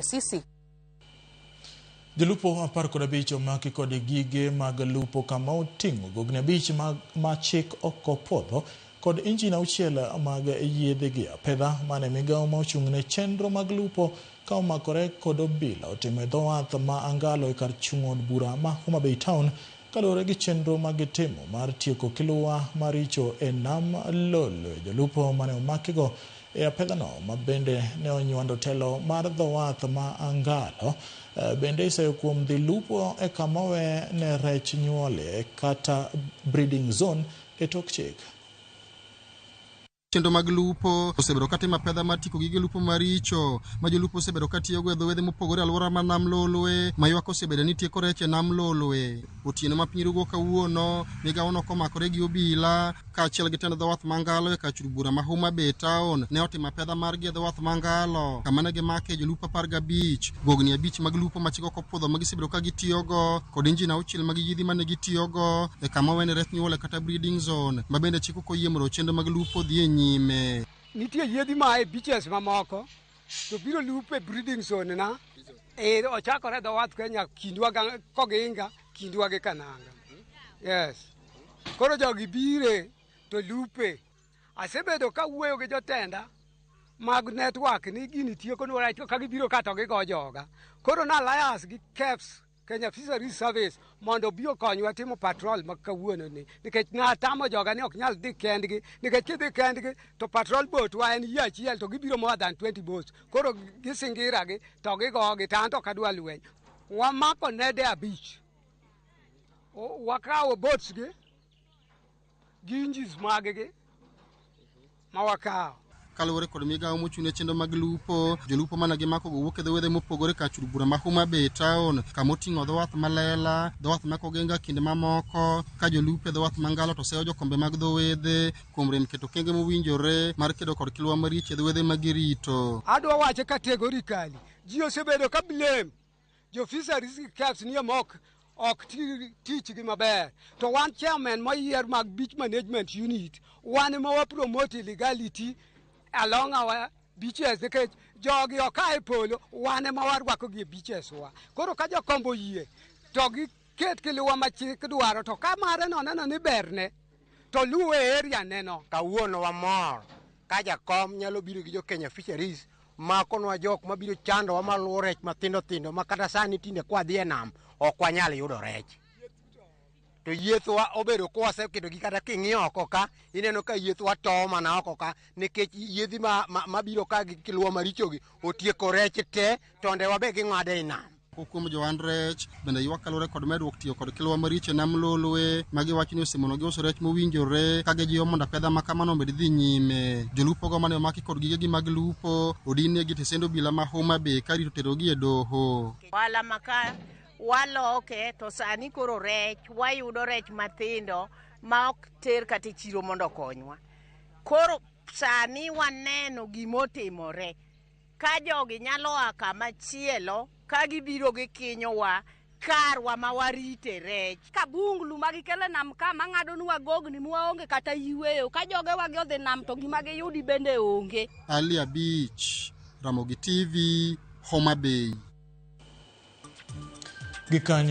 Sisi. Jolupo 15 omaki kod gige mag lupo kama oting'o gogni 5 ma chik ok opuodho kod injin 6 mag yiedhi gi apedha mane migawo ma ochung' ne chenro mag lupo ka omakore kod obila otimo e dho wath ma Angalo e kar chung' od bura ma Homa Bay Town kaluwore gi chenro ma gitimo mar tieko kiluwa maricho e nam Lolwe. Jolupo mane omakigo e apedhano ma bende ne onywando telo mar dho wath ma Angalo bende iseyo kuom dhi lupo e kama owe ne rech nyuole kata breeding zone e tok chik. Chenro mag lupo osebedo katimo apedha mar tieko gige lupo maricho ma jolupo osebedo katiyogo e dho wedhe mopogore alwora mar nam Lolwe ma ywak osebedo ni tieko rech e nam Lolwe. Otieno ma piny rugo kawuono, migawo no komakore gi obila kaachiel gi tend dho wath Mangalo e kar chul bura ma Homa Bay Town ne otimo apedha margi e dho wath Mangalo kama ne gimake jolupo 15, gogni 5 mag lupo ma chik ok opuodho ma gisebedo ka gitiyogo kod injin 6 mag yiedhi mane gitiyogo e kama owene rech nyuole kata breeding zone ma bende chik ok oyie mondo chenro mag lupo odhi e nyime. Nitie yiedhi ma e beaches mamoko to biro lupo e breeding zone na e ochakore e dho wath Kenya kindwa Koginga kindwa gi Kananga. Yes. Koro jogi bire to lupe. Asebedo ka wuoyo gi jotenda mag network ni gini tiekonwa rech ka gibiro ka to gigo joga. Koro na alliance gi KEPS Kenya Fisheries Service mondo obi okonywa timo patrol ma kawuono ni nikech natamo joga ni ok nyal dhi kendgi nikech kidhi kendgi to patrol boat wa en yie achiel to gibiro more than 20 boats koro gisingira gi to gigogi to an to ok adwa lweny. Wamako nede 5 wakawo boats gi gi engines mag gi ma wakawo. Kaluwore kod migawo mochung' ne chenro mag lupo, jolupo mane gimako go wuok e dho wedhe mopogore kar chul bura ma Homa Bay Town kama oting'o dho wath Malela, dho wath ma Koginga kinde mamoko ka jolupo e dho wath Mangalo to seyo jokombe mag dho wedhe kuom rem keto okenge mowinjore mar kedo kod kilwa maricho e dho wedhe ma girito. Adwa wache categorically, ji osebedo ka blame jo fisheries gi KEPS ni mok ok tichgi maber to wan chairman moyier mag beach management unit wan ema wa promote illegality along our beaches nikech jogi ok a e polo wan ema warwakogi e beaches wa. Koro ka jokombo oyie to giket kiluwa ma chik dwaro to ka mare no neno ni berne to luwe e area neno. Kawuono wamor ka jakom nyalo biro gi jo Kenya Fisheries makonwa jok mabiro chandowa maluwo rech mathindo thindo ma kata sani tinde kwadhi e nam ok wanyal yudo rech. To yiethwa obedo kwaseketogi kata king'iyo oko ka ineno ka yiethwa towo mana oko ka nikech yiedhi mabiro ka gi kiluwa marichogi otieko rech te tondewa be ging'ado ei nam. Moko kuom johand rech bende ywak kaluwore kod medruok tiyo kod kilwa maricho e nam Lolwe ma giwacho ni osemonogi uso rech mowinjore ka gijiwo mondo apedha ma kamano omed dhi nyime. Jolupo go mane omaki kod gigegi mag lupo odin-negi e tesend obila ma Homa Bay ka rito terogi e doho. Ohala ma ka waloke to sani koro rech wayudo rech mathindo ma ok ter kata e chiro mondo okonywa. Koro sani waneno gimotimore ka jogi nyalo a kama chielo ka gibiro gikinyowa karwa ma warite rech. Kabunglu ma gikelo e nam ka mang'adonwa gogni mwaonge kata yweyo ka jogewa gi odhi nam to gima giyudi bende onge. Ali Abich, Ramogi TV, Homa Bay. Gikanyo.